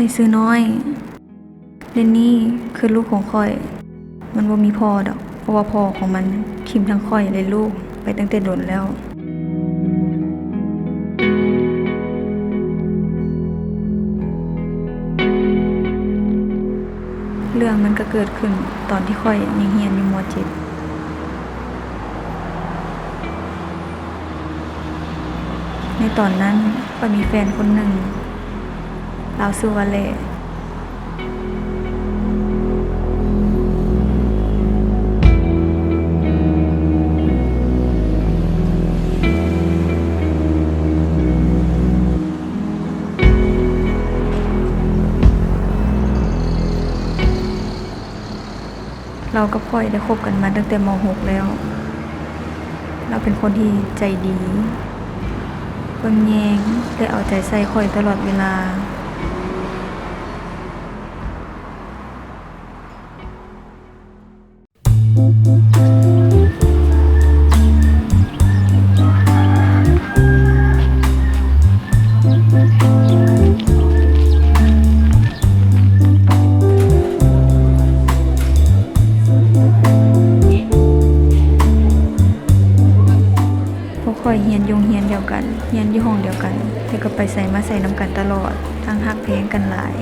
ອ້າຍຊື່ນ້ອຍ. ເລນນີຄືລູກຂອງຂ້ອຍ. ມັນບໍ່ມີພໍ່ດອກ, ເພາະວ່າພໍ່ຂອງມັນຖິ້ມທັງຂ້ອຍ ແລະ ລູກໄປຕັ້ງແຕ່ດົນແລ້ວ. ເລື່ອງມັນກໍເກີດຂຶ້ນຕອນທີ່ຂ້ອຍຍັງຮຽນຢູ່ ມໍເຈັດ. ໃນຕອນນັ້ນ ຂ້ອຍມີແຟນຄົນໜຶ່ງ, ລາວຊື່ວ່າແຫຼ້. ລາວກັບຂ້ອຍໄດ້ຄົບກັນມາຕັ້ງແຕ່ ມໍຫົກ ແລ້ວ. ລາວເປັນຄົນທີ່ໃຈດີ, ເບິ່ງແຍງ ແລະ ເອົາໃຈໃສ່ຂ້ອຍຕະຫຼອດເວລາ. ພວກຂ້ອຍຮຽນຢູ່ໂຮງຮຽນດຽວກັນ, ຮຽນຢູ່ຫ້ອງດຽວກັນ, ແຕ່ກໍໄປໃສມາໃສນຳກັນຕະຫຼອດ, ທັງຮັກແພງກັນຫຼາຍ.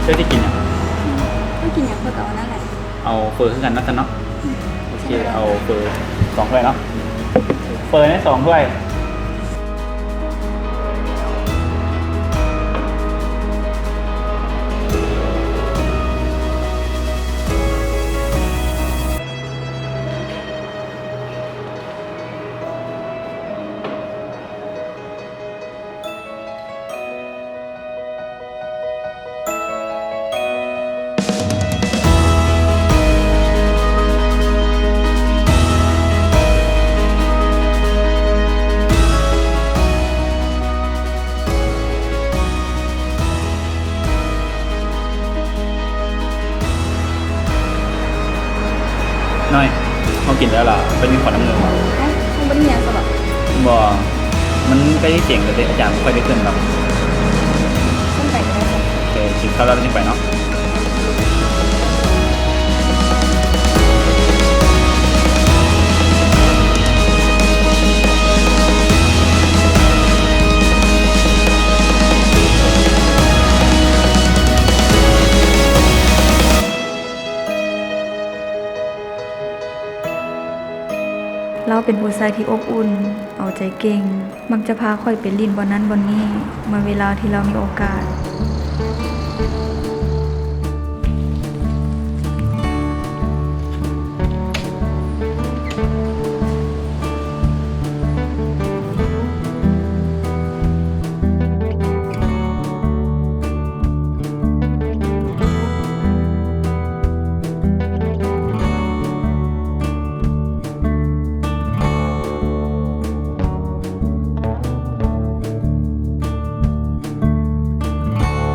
ເຈົ້າຊິກິນຫຍັງ? ເຮົາກິນຫຍັງເພິ່ນກໍເອົານັ້ນແຫຼະ. ເອົາເຝີຄືກັນເນາະ ຊັ້ນເນາະ. ໂອເຄ ເອົາເຝີສອງຖ້ວຍເນາະ. ເຝີໃນສອງຖ້ວຍ. ນ້ອຍ ເຮົາກິນແລ້ວລະ ໄປຫຼິ້ນຂອງນ້ຳເງິນບໍ່? ເອົ້າ ຍັງບໍ່ໄດ້ຮຽນຊະບໍ? ບໍ່ ມັນໃກ້ຊິທ່ຽງແລ້ວເດ້ ອາຈານບໍ່ຄ່ອຍໄດ້ເຄື່ອນດອກ. ຊັ້ນໄປກໍໄດ້. ໂອເຄ ກິນເຂົ້າແລ້ວຈັ່ງໄປເນາະ. ລາວເປັນຜູ້ຊາຍທີ່ອົບອຸ່ນ, ເອົາໃຈເກັ່ງ, ມັກຈະພາຂ້ອຍໄປຫຼິ້ນບ່ອນນັ້ນບ່ອນນີ້ ເມື່ອເວລາທີ່ລາວມີໂອກາດ. ເ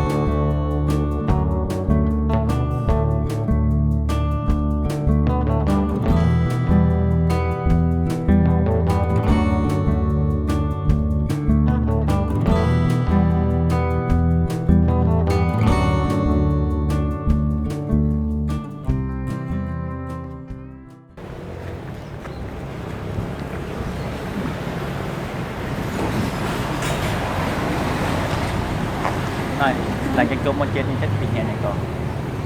ຮຽນຈົບ ມ.ເຈັດ ນີ້ ເຈົ້າຊິໄປຮຽນຫຍັງຕໍ່?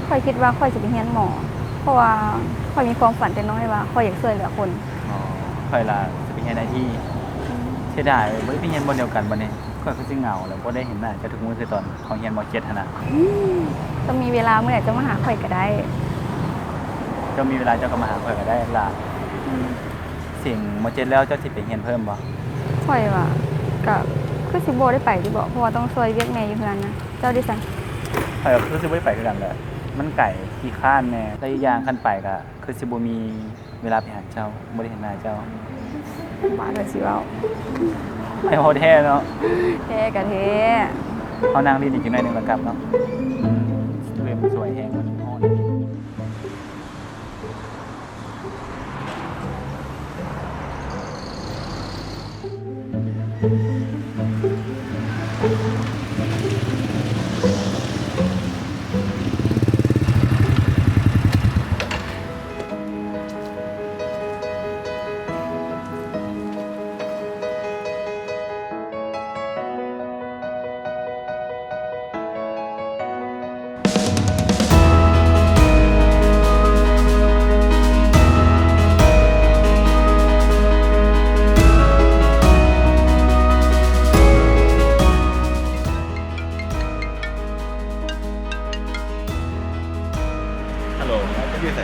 ຂ້ອຍຄິດວ່າຂ້ອຍຊິໄປຮຽນໝໍ ເພາະວ່າຂ້ອຍມີຄວາມຝັນແຕ່ນ້ອຍວ່າຂ້ອຍຢາກຊ່ວຍເຫຼືອຄົນ. ອໍ ຂ້ອຍລະຊິໄປຮຽນໄອທີ. ອືມ ເສຍດາຍ ບໍ່ໄດ້ໄປຮຽນບ່ອນດຽວກັນບັດນີ້. ຂ້ອຍຄືຊິເຫງົາແລ້ວ ບໍ່ໄດ້ເຫັນໜ້າເຈົ້າທຸກມື້ຄືຕອນເຮົາຮຽນ ມ.ເຈັດ ຫັ້ນນະ. ອືມ ເຈົ້າມີເວລາເມື່ອໃດເຈົ້າມາຫາຂ້ອຍກໍໄດ້. ເຈົ້າມີເວລາເຈົ້າກໍມາຫາຂ້ອຍກໍໄດ້ລະ. ອືມ ເສັງ ມ.ເຈັດ ແລ້ວເຈົ້າຊິໄປຮຽນເພີ່ມບໍ່? ຂ້ອຍຫວາ ກະຄືຊິບໍ່ໄດ້ໄປຕິເບາະ ເພາະວ່າຕ້ອງຊ່ວຍວຽກແມ່ຢູ່ເຮືອນນະ. ເຈົ້າເດຊັ້ນ? ຂ້ອຍກໍຄືຊິບໍ່ໄດ້ໄປຄືກັນແຫຼະ ມັນໄກ ຂີ້ຄ້ານແດ່ ແລະ ອີກຢ່າງ ອືມ ຄັນໄປກໍຄືຊິບໍ່ມີເວລາໄປຫາເຈົ້າ ບໍ່ໄດ້ເຫັນໜ້າເຈົ້າ. ບາດວ່າຊິເວົ້າ ໄປເວົ້າແທ້ເນາະ. ແທ້ກໍແທ້. ເຮົານັ່ງຫຼິ້ນອີກຈັກໜ້ອຍໜຶ່ງແລ້ວກັບເນາະ. ອືມ ເລີ່ມສວຍແຮງ ມັນຮ້ອນ. ຮັລໂຫຼ ເຈົ້າຢູ່ໃສ?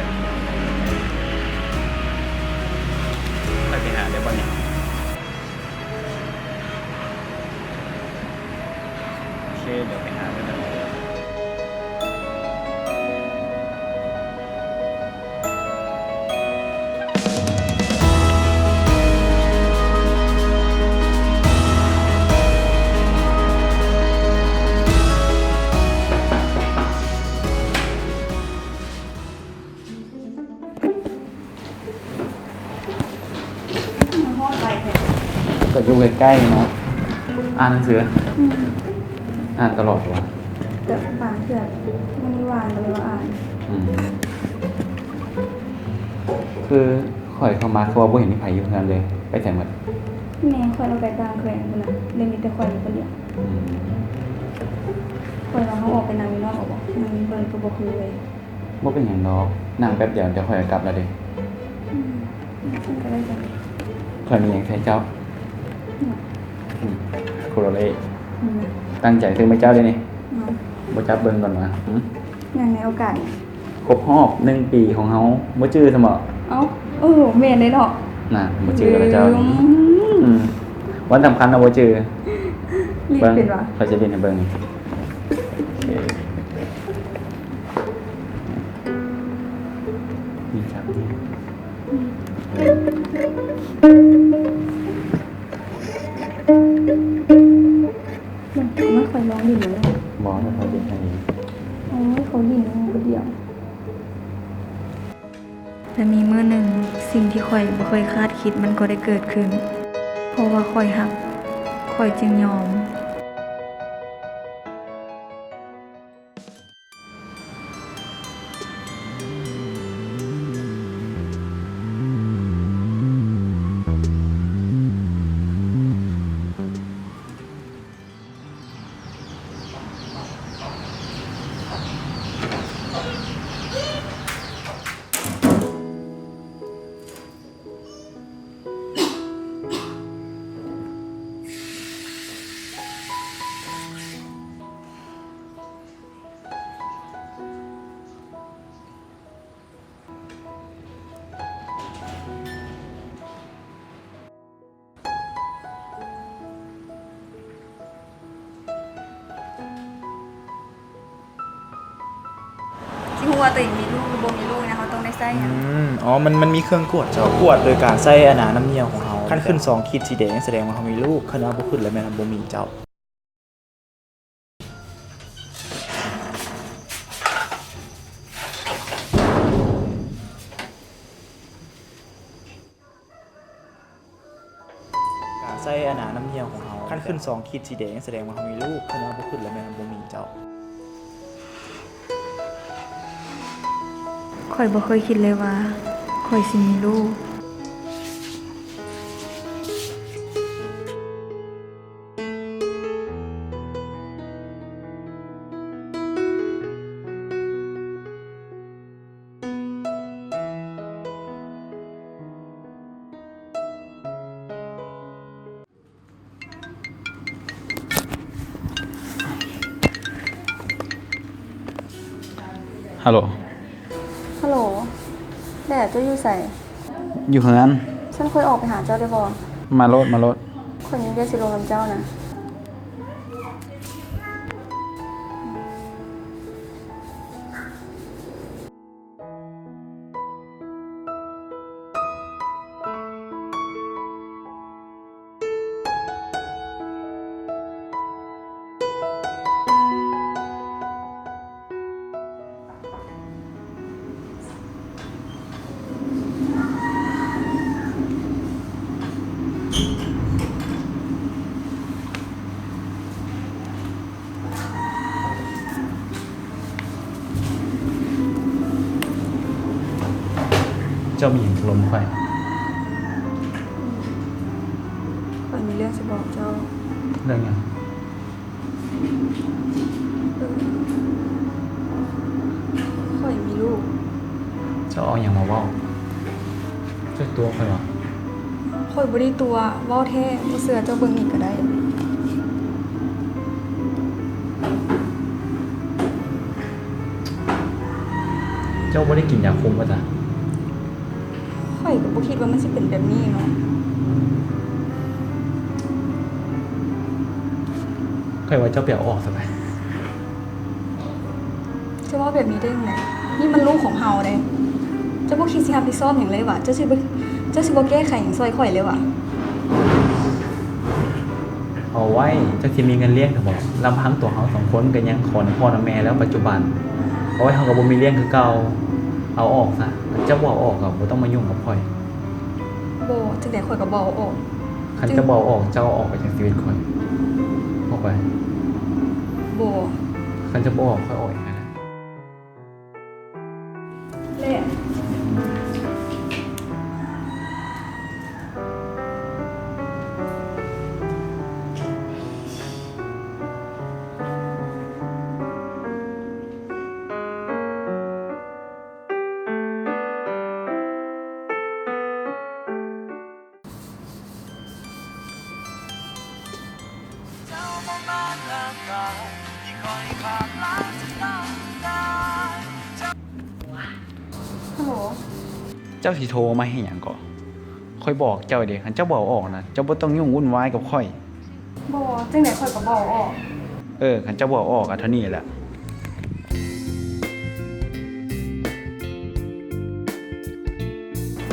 ຂ້ອຍໄປຫາໄດ້ບໍ່ນີ້? ໂອເຄ ດຽວໄປຫາເດີ. ກໍຢູ່ໃກ້ໆເນາະ. ອ່ານໜັງສື? ອືມ ອ່ານຕະຫຼອດບໍ່? ແຕ່ບາງເທື່ອມັນວ່າງກໍເລີຍວ່າອ່ານ. ອືມ ຄືຂ້ອຍເຂົ້າມາຄືວ່າບໍ່ເຫັນມີໃຜຢູ່ເຮືອນເລີຍ ໄປໃສໝົດ? ແມ່ຂ້ອຍລາວໄປຕ່າງແຂວງພຸ້ນນະ ເລີຍມີແຕ່ຂ້ອຍຢູ່ຄົນດຽວ. ອືມ ຂ້ອຍວ່າເຮົາອອກໄປນັ່ງຢູ່ນອກເອົາບໍ່? ນັ່ງເບິ່ງກໍບໍ່ຄືເລີຍ. ບໍ່ເປັນຫຍັງດອກ ນັ່ງແປັບດຽວ ດຽວຂ້ອຍກໍກັບແລ້ວເດ້. ອືມ ຊັ້ນກໍໄດ້. ຂ້ອຍມີຫຍັງໃສ່ເຈົ້າ? ຫຍັງ? ອືມ ໂຄໂລເລ. ອືມ ຕັ້ງໃຈຊື້ໃຫ້ເຈົ້າເດ້ນີ້. ເອົາ ບໍ່ຈັບເບິ່ງກ່ອນຫວາ? ຫຶ ຫຍັງໃນໂອກາດຫຍັງ? ຄົບຮອບໜຶ່ງປີຂອງເຮົາ ບໍ່ຈື່ຊັ້ນບໍ? ເອົ້າ ເອີ ແມ່ນເດ້ເນາະ. ນະ ບໍ່ຈື່ແລ້ວເຈົ້າ. ອືມ ອືມ ວັນສຳຄັນນະບໍ່ຈື່. ຫຼິ້ນເປັນຫວາ? ຂ້ອຍຈະຫຼິ້ນໃຫ້ເບິ່ງ. ໂອເຄ. ມີຈັບນີ້ ອືມ ມັນ ມັນຄ່ອຍລອງຫຼິ້ນເນາະ. ບໍ່ ແລ້ວຂ້ອຍຫຼິ້ນໃຫ້ເອງ. ໂອ້ຍ ເຂົາຫຼິ້ນຜູ້ດຽວ. ແລະ ມີມື້ໜຶ່ງ ສິ່ງທີ່ຂ້ອຍບໍ່ເຄີຍຄາດຄິດມັນກໍໄດ້ເກີດຂຶ້ນ. ເພາະວ່າຂ້ອຍຮັກ ຂ້ອຍຈຶ່ງຍອມ. ຊິຮູ້ວ່າຕົວເອງມີລູກຫຼືບໍ່ມີລູກນະ ເຮົາຕ້ອງໄດ້ໃຊ້ຫຍັງ? ອືມ ອໍ ມັນ ມັນມີເຄື່ອງກວດເຈົ້າ ກວດໂດຍການໃຊ້ ອັນນ່າ ນ້ຳຍ່ຽວຂອງເຮົາ. ຄັນຂຶ້ນສອງຂີດສີແດງ ສະແດງວ່າເຮົາມີລູກ, ຄັນວ່າບໍ່ຂຶ້ນແລ້ວແມ່ນວ່າບໍ່ມີເຈົ້າ. ການໃຊ້ ອັນນ່າ ນ້ຳຍ່ຽວຂອງເຮົາ ຄັນຂຶ້ນສອງຂີດສີແດງ ສະແດງວ່າເຮົາມີລູກ, ຄັນວ່າບໍ່ຂຶ້ນແລ້ວແມ່ນບໍ່ມີເຈົ້າ. ຂ້ອຍບໍ່ເຄີຍຄິດເລີຍວ່າ ຂ້ອຍຊິມີລູກ. ຮັລໂຫຼ ຮັລໂຫຼ ແດດ ເຈົ້າຢູ່ໃສ? ຢູ່ເຮືອນ. ຊັ້ນຂ້ອຍອອກໄປຫາເຈົ້າໄດ້ບໍ່? ມາໂລດ ມາໂລດ. ຂ້ອຍມີວຽກຊິລົມນຳເຈົ້ານະ. ເຈົ້າມີຫຍັງຈະລົມຂ້ອຍ? ຂ້ອຍມີເລື່ອງຊິບອກເຈົ້າ. ເລື່ອງຫຍັງ? ຂ້ອຍມີລູກ. ເຈົ້າເອົາຫຍັງມາເວົ້າ? ເຈົ້າຕົວະຂ້ອຍຫວາ? ຂ້ອຍບໍ່ໄດ້ຕົວະ, ເວົ້າແທ້, ບໍ່ເຊື່ອເຈົ້າເບິ່ງນີ້ກໍໄດ້. ເຈົ້າບໍ່ໄດ້ກິນຢາຄຸມວ່າຊັ້ນ? ຂ້ອຍກໍບໍ່ຄິດວ່າມັນຊິເປັນແບບນີ້ເນາະ. ຂ້ອຍວ່າເຈົ້າໄປເອົາອອກຊະໄປ. ເຈົ້າເວົ້າແບບນີ້ໄດ້ຈັ່ງໃດ? ນີ້ມັນລູກຂອງເຮົາເດ້. ເຈົ້າບໍ່ຄິດຊິຮັບຜິດຊອບຫຍັງເລີຍຫວາ? ເຈົ້າຊິບໍ່ ເຈົ້າຊິບໍ່ແກ້ໄຂຫຍັງຊ່ອຍຂ້ອຍເລີຍຫວາ? ເອົາໄວ້, ເຈົ້າຊິມີເງິນລ້ຽງເທື່ອບໍ? ລຳພັງຕົວເຮົາສອງຄົນກໍຍັງຂໍນຳພໍ່ນຳແມ່ແລ້ວປັດຈຸບັນ. ເອົາໄວ້ເຮົາກໍບໍ່ມີລ້ຽງຄືເກົ່າ. ເອົາອອກຊະ. ຄັນເຈົ້າບໍ່ເອົາອອກກໍບໍ່ຕ້ອງມາຫຍຸ້ງກັບຂ້ອຍ. ບໍ່, ຈັ່ງໃດຂ້ອຍກໍບໍ່ເອົາອອກ. ຄັນເຈົ້າບໍ່ເອົາອອກ, ເຈົ້າອອກໄປຈາກຊີວິດຂ້ອຍ. ອອກໄປ. ບໍ່. ຄັນເຈົ້າບໍ່ອອກ, ຂ້ອຍອອກເອງກໍໄດ້. ແລະ ເຈົ້າຊິໂທມາເຮັດຫຍັງເກາະ? ຂ້ອຍບອກເຈົ້າເດ້, ຄັນເຈົ້າບໍ່ເອົາອອກນະ, ເຈົ້າບໍ່ຕ້ອງຫຍຸ້ງວຸ່ນວາຍກັບຂ້ອຍ. ບໍ່, ຈັ່ງໃດຂ້ອຍກໍບໍ່ເອົາອອກ. ເອີ, ຄັນເຈົ້າບໍ່ເອົາອອກກໍເທົ່ານີ້ແຫຼະ.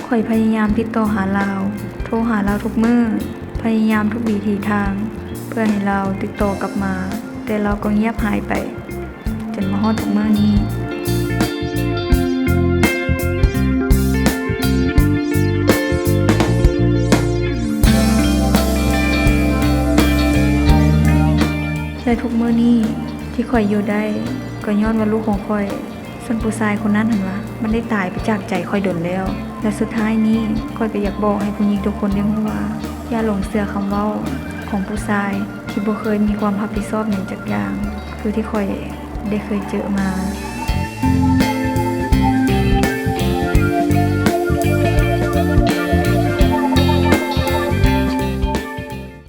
ຂ້ອຍພະຍາຍາມຕິດຕໍ່ຫາລາວ, ໂທຫາລາວທຸກມື້, ພະຍາຍາມທຸກວິທີທາງ ເພື່ອໃຫ້ລາວຕິດຕໍ່ກັບມາ, ແຕ່ລາວກໍງຽບຫາຍໄປ. ຈົນມາຮອດທຸກມື້ນີ້. ແລະ ທຸກມື້ນີ້ທີ່ຂ້ອຍຢູ່ໄດ້ ກໍຍ້ອນວ່າລູກຂອງຂ້ອຍ, ສ່ວນຜູ້ຊາຍຄົນນັ້ນຫັ້ນຫວາ, ມັນໄດ້ຕາຍໄປຈາກໃຈຂ້ອຍດົນແລ້ວ. ແລະ ສຸດທ້າຍນີ້ ຂ້ອຍກໍຢາກບອກໃຫ້ຜູ້ຍິງທຸກຄົນໄດ້ຮູ້ວ່າ ຢ່າຫຼົງເຊື່ອຄຳເວົ້າຂອງຜູ້ຊາຍ ທີ່ບໍ່ເຄີຍມີຄວາມຮັບຜິດຊອບຫຍັງຈັກຢ່າງ ຄືທີ່ຂ້ອຍໄດ້ເຄີຍເຈີມາ.